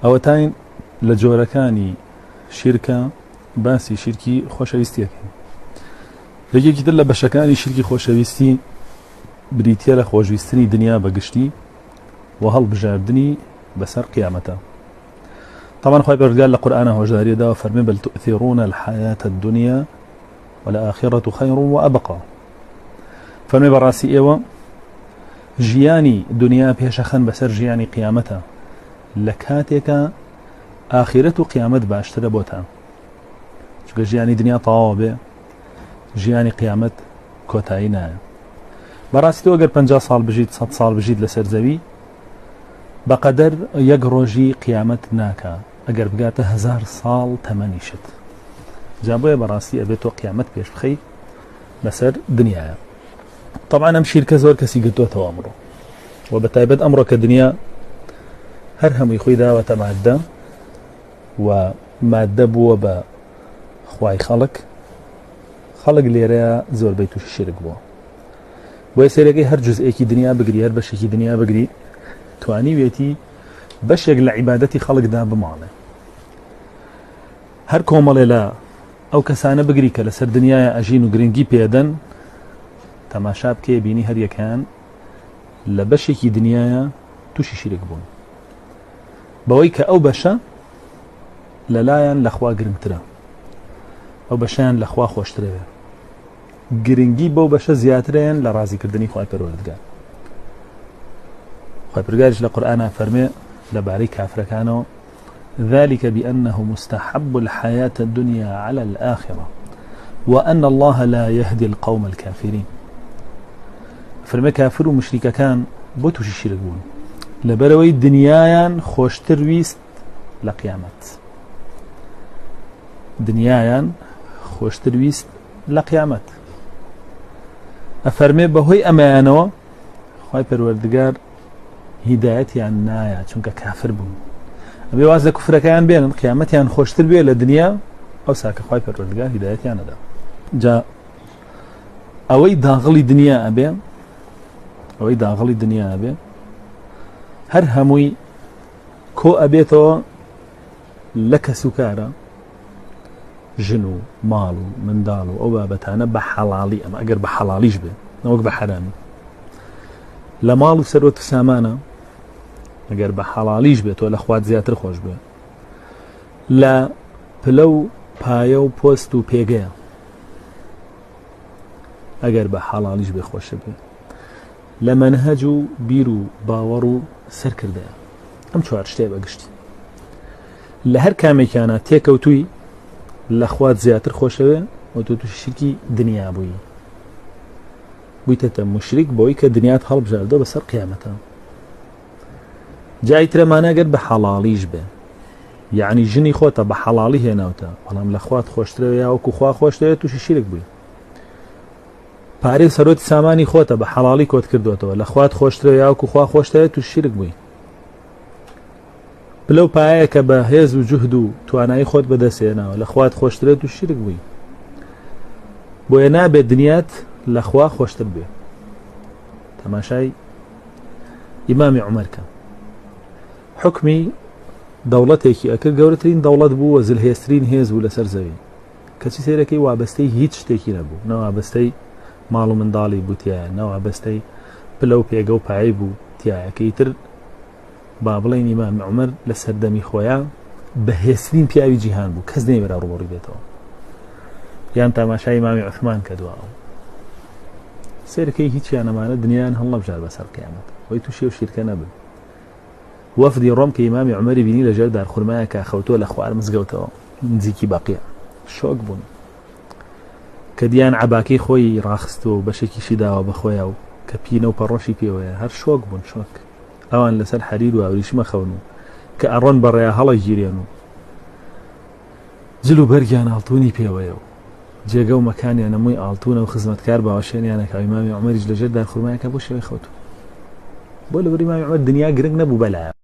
ئەوەتاین لە جۆرەکانی شیرکە باسی شیرکی خۆشەویستیەکەین. یەکێکی تر لە بەشەکانی شیرکی خۆشەویستی بریتیە لە خۆشویستنی دنیا بە گشتی و هەڵبژاردنی بەسەر قیامەتە. طبعا خوای پەروەردگار لە قورئانا هۆشداری داوە فەرمی بل تؤثرون الحیاة الدنیا والآخرة خیر وأبقى. فەرمی بەڕاستی ئێوە ژیانی دنیا پێشەخەن بەسەر ژیانی قیامەتە لە کاتێکا ئاخرەت و قیامەت باشترە بۆتان، چونکە ژیانی دنیا تەواو بێ ژیانی قیامەت کۆتایی نایە. بەڕاستی تۆ ئەگەر 50 ساڵ بژیت 100 ساڵ بژیت لەسەر زەوی بەقەدەر یەک ڕۆژی قیامەت ناکا ئەگەر بگاتە هزار ساڵ تەمەنیشت. جا بۆیە بەڕاستی ئەبێت تۆ قیامەت پێش بخەی بەسەر دنیاە. طبعا ئەم شیرکە زۆر کەسی گرتووەتەوە ئەمڕۆ و بە تایبەت ئەمڕۆ کە دنیا هەر هەمووی خۆی داوەتە مادە و مادە بووە بە خوای خەڵک، خەڵک لێرە زۆربەی تووشی شرک بووە. بۆیە سەیرەکەی هەر جزئێکی دنیا بگری، هەر بەشێکی دنیا بگری، توانیوێتی بەشێک لە عیبادەتی خەڵکدا بماڵێ. هەر کۆمەڵێ لە ئەو کەسانە بگری کە لەسەر دنیاە ئەژین و گرنگی پێدەن، تەماشا بکەی بینی هەریەکەیان لە بەشێکی دنیاە تووشی شیرک بوون، بەوەی کە ئەو بەشە لەلایەن لەخوا گرنگترە، ئەو بەشیان لەخوا خۆشترەوێ، گرنگی بەو بەشە زیاترەیەن لە ڕازیکردنی خوای پەروەردگار. خوای پەروەردگاریش لە قورئانا فەرمێ لەبارەی کافرەکانەوە ذلك بأنه مستحب الحياة الدنيا على الآخرة وأن الله لا يهدي القوم الكافرين. فەرمێ کافر و مشریکەکان بۆ تووشی شیرک بوون لەبەرەوەی دنیایان خۆشتر ویست لە قیامەت، دنیایان خۆشتر ویست لە قیامەت. ئەفەرمێ بەهۆی ئەمەیانەوە خوای پەروەردگار هیدایەتیان نایە، چونکە کافر بوون. ئەبێ واز لە کوفرەکەیان بێنن، قیامەتیان خۆشتر بێ لە دنیا، ئەو ساکە خوای پەروەردگار هیدایەتیان نەدا. جا ئەوەی داغڵی دنیا ئەبێ، ئەوەی داغڵی دنیا ئەبێ هەر هەمووی کۆ ئەبێتەوە لە کەسوکارە، ژن و ماڵ و منداڵ و ئەو بابەتانە بە حەڵاڵی، ئەمە ئەگەر بە حەڵاڵیش بێ نەوەک بە حەرامی، لە ماڵ و سەروەت و سامانە ئەگەر بە حەڵاڵیش بێت تۆ لە خوات زیاتر خۆش بێ، لە پلە و پایە و پۆست و پێگەیە ئەگەر بە حەڵاڵیش بێ خۆشە بێ، لە مەنهەج و بیر و باوەڕ و سەرکردەیە. ئەم چوار شتەیە بە گشتی لە هەر کامێکیانە تێکەوتووی لە خوات زیاتر خۆشەوێ و تۆ تووشی شرکی دنیا بووی، بوویتەتە مشریک بەوەی کە دنیات هەڵبژاردەوە بەسەر قیامەتە. جای ترەمانە گەر بە حەڵاڵیش بێ، یعنی ژنی خۆتە بە حەڵاڵی هێناوتە، بەڵام لە خوات خۆشترەوە یا وەکو خوا خۆشتەوێت تووشی شیرک بووی. پارەی سەرۆتی سامانی خۆتە بە حەڵاڵی کۆت کردوێتەوە، لە خوات خۆشترەوە یا وەکو خوا خۆشتەوێت تووشی شیرک بووی. پلە و پایەیە کە بە هێز و جوهد و توانایی خۆت بەدەستهێناوە، لە خوات خۆشترێت و شیرک بووی. بۆیە نابێت دنیات لە خوا خۆشتر بێ. تەماشای ئیمامی عومەر کە حکمی دەوڵەتێکی ئەکرد، گەورەترین دەوڵەت بوو و زلهێزترین هێز بوو لەسەر زەوی، کەچی سەیرەکەی وابەستەی هیچ شتێکی نەبوو، نە وابەستەی ماڵ و منداڵی بوو تایە، نە وابەستەی پلە و پێگە و پایەی بوو تایە، کە ئیتر با بڵێین ئیمام عومەر لە سەردەمی خۆیان بەهێزترین پیاوی جیهان بوو، کەس نەیوێرا ڕووبەڕووی بێتەوە. یان تاماشای ئیمامی عوسمان کە دوا ئەو سەیرەکەی هیچیان ئەمانە دنیایان هەڵنەبژار بەسەر قیامەت، ئەوەی تووشی ئەو شیرکە نەبن. وەفدی ڕۆم کە ئیمامی عومەری بینی لەژێر دارخورمایەکە خەوتووە لە خوار مزگەوتەوە نزیکی بەقیع، شۆک بوون کە دیان عەباکەی خۆی ڕاخستووە و بەشێکیشی داوە بە خۆیا و کە پینە و پەڕۆشی پێوەیە، هەر شۆک بوون، شۆک. ئەوان لەسەر حەریر و ئاوریشمە خەون و کە ئەڕۆن بە ڕێیا هەڵەگیرێن و جل و بەرگیان ئاڵتونی پێوەیە و جێگە و مەکانیان هەمووی ئاڵتونە و خزمەتکار باوەشێنیانەکە. ئیمامی عومەریش لەژێر دارخورمایەکە بۆ شێوەی خەوتوو. بۆ لەبەر ئیمامی عومەر دنیا گرنگ نەبوو بەلایەوە.